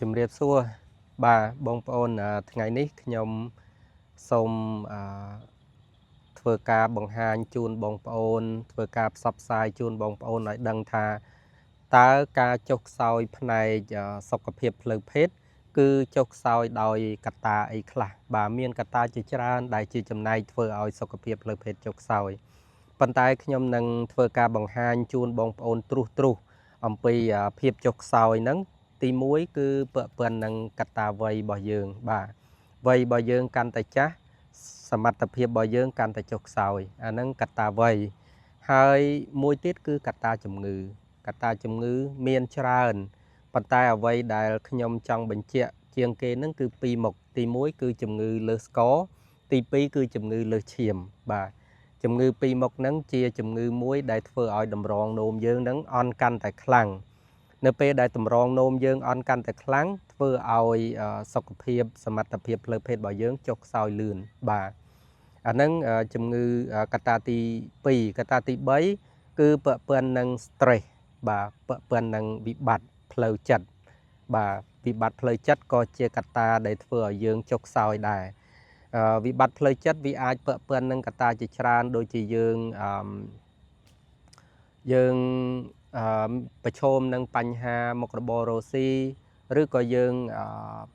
ជំរាបសួរបាទបងប្អូនថ្ងៃនេះខ្ញុំសូមធ្វើការបង្ហាញជូនបងប្អូនធ្វើការផ្សព្វផ្សាយជូនបងប្អូនឲ្យដឹងថាតើការចុះខ្សោយផ្នែកសុខភាពផ្លូវភេទគឺចុះខ្សោយដោយកត្តាអីខ្លះបាទមានកត្តាជាច្រើនដែលជាចំណែកធ្វើឲ្យសុខភាពផ្លូវភេទចុះខ្សោយប៉ុន្តែខ្ញុំនឹងធ្វើការបង្ហាញជូនបងប្អូនត្រួសត្រុសអំពីភាពចុះខ្សោយហ្នឹងទី1គឺពាក់ព័ន្ធនឹងកត្តាវ័យរបស់យើងបាទវ័យរបស់យើងកាន់តែចាស់សមត្ថភាពរបស់យើងកាន់តែចុះខ្សោយអាហ្នឹងកត្តាវ័យហើយមួយទៀតគឺកត្តាជំងឺកត្តាជំងឺមានច្រើនប៉ុន្តែអ្វីដែលខ្ញុំចង់បញ្ជាក់ជាងគេហ្នឹងគឺពីរមុខទី1គឺជំងឺលើសស្ករទី2គឺជំងឺលើសឈាមបាទជំងឺពីរមុខហ្នឹងជាជំងឺមួយដែលធ្វើឲ្យតម្រងនោមយើងហ្នឹងអន់កាន់តែខ្លាំងនៅពេលដែលតម្រងនោមយើងអន់កាន់តែខ្លាំងធ្វើឲ្យសុខភាពសមត្ថភាពផ្លូវភេទរបស់យើងចុះខ្សោយលឿនបាទអាហ្នឹងជំងឺកត្តាទី2កត្តាទី3គឺពាក់ព័ន្ធនឹង stress បាទពាក់ព័ន្ធនឹងវិបត្តិផ្លូវចិត្តបាទវិបត្តិផ្លូវចិត្តក៏ជាកត្តាដែលធ្វើឲ្យយើងចុះខ្សោយដែរវិបត្តិផ្លូវចិត្តវាអាចពាក់ព័ន្ធនឹងកត្តាជាច្រើនដូចជាយើងយើងប្រឈមនឹងបញ្ហាមុខរបររស់ស៊ីឬក៏យើង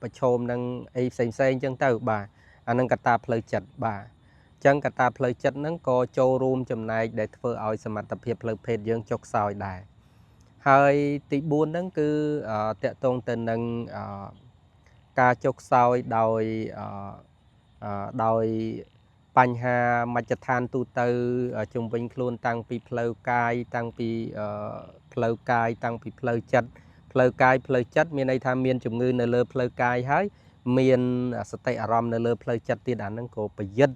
ប្រឈមនឹងអីផ្សេងផ្សេងអញ្ចឹងទៅបាទអានឹងកត្តាផ្លូវចិត្តបាទអញ្ចឹងកត្តាផ្លូវចិត្តហ្នឹងក៏ចូលរួមចំណែកដែលធ្វើឲ្យសមត្ថភាពផ្លូវភេទយើងចុះខ្សោយដែរហើយទី4ហ្នឹងគឺតកតងទៅនឹងការចុះខ្សោយដោយដោយបញ្ហាមជ្ឈដ្ឋានទូទៅជុំវិញខ្លួនតាំងពីផ្លូវកាយតាំងពីផ្លូវកាយតាំងពីផ្លូវចិត្តផ្លូវកាយផ្លូវចិត្តមានន័យថាមានជំងឺនៅលើផ្លូវកាយហើយមានសតិអារម្មណ៍នៅលើផ្លូវចិត្តទៀតអាហ្នឹងក៏ប្រយុទ្ធ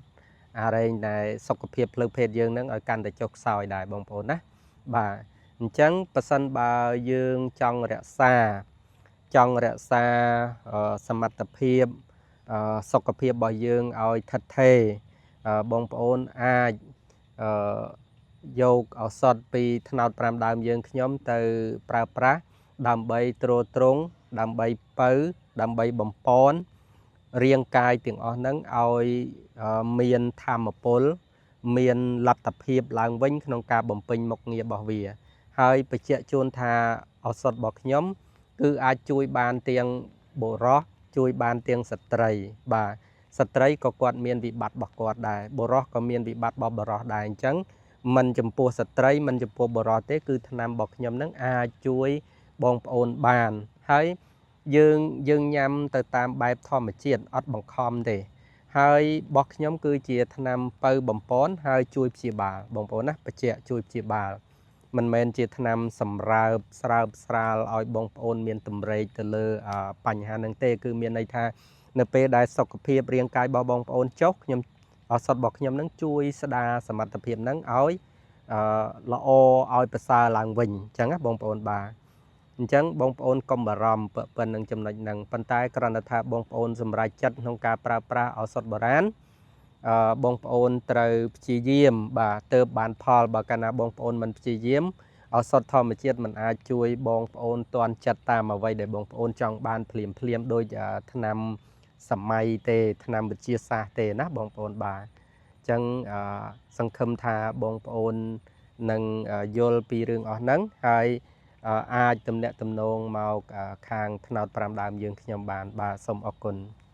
អារែងដែលសុខភាពផ្លូវភេទយើងហ្នឹងឲ្យកាន់តែចុះខ្សោយដែរបងប្អូនណាបាទអញ្ចឹងប៉ះសិនបើយើងចង់រក្សាសមត្ថភាពសុខភាពរបស់យើងឲ្យថិតថេរបងប្អូនអាចយកឱសថពីត្នោត5ដើមយើងខ្ញុំទៅប្រើប្រាស់ដើម្បីទ្រទ្រង់ដើម្បីពៅដើម្បីបំពន់រាងកាយទាំងអស់ហ្នឹងឲ្យមានធម៌ពលមានលទ្ធភាពឡើងវិញក្នុងការបំពេញមុខងាររបស់វាហើយបញ្ជាក់ជូនថាឱសថរបស់ខ្ញុំគឺអាចជួយបានទាំងបុរសជួយបានទាំងស្ត្រីបាទស្ត្រីក៏គាត់មានវិបត្តិរបស់គាត់ដែរបុរសក៏មានវិបត្តិរបស់បុរសដែរអញ្ចឹងមិនចំពោះស្ត្រីមិនចំពោះបុរសទេគឺថ្នាំរបស់ខ្ញុំនឹងអាចជួយបងប្អូនបានហើយយើងញ៉ាំទៅតាមបែបធម្មជាតិអត់បង្ខំទេហើយរបស់ខ្ញុំគឺជាថ្នាំពៅបំពន់ហើយជួយព្យាបាលបងប្អូនណាបញ្ជាក់ជួយព្យាបាលមិនមែនជាថ្នាំសម្រើបស្រើបស្រាលឲ្យបងប្អូនមានតម្រេកទៅលើបញ្ហានឹងទេគឺមានន័យថានៅពេលដែលសុខភាពរាងកាយរបស់បងប្អូនចុះខ្ញុំឱសថរបស់ខ្ញុំនឹងជួយស្ដារសមត្ថភាពនឹងឲ្យល្អឲ្យប្រសើរឡើងវិញអញ្ចឹងណាបងប្អូនបាទអញ្ចឹងបងប្អូនកុំបារម្ភប៉ុណ្្នឹងចំណុចហ្នឹងប៉ុន្តែគ្រាន់តែថាបងប្អូនសម្រេចចិត្តក្នុងការប្រើប្រាស់ឱសថបុរាណបងប្អូនត្រូវព្យាយាមបាទទៅបានផលបើកាលណាបងប្អូនមិនព្យាយាមឱសថធម្មជាតិមិនអាចជួយបងប្អូនទាន់ចិត្តតាមអ្វីដែលបងប្អូនចង់បានភ្លាមភ្លាមដូចថ្នាំសម័យទេថ្នាំវិទ្យាសាស្ត្រទេណាបងប្អូនបាទអញ្ចឹងសង្ឃឹមថាបងប្អូននឹងយល់ពីរឿងអស់ហ្នឹងហើយអាចទំនាក់ទំនងមកខាងត្នោត5ដើមយើងខ្ញុំបានបាទសូមអរគុណ។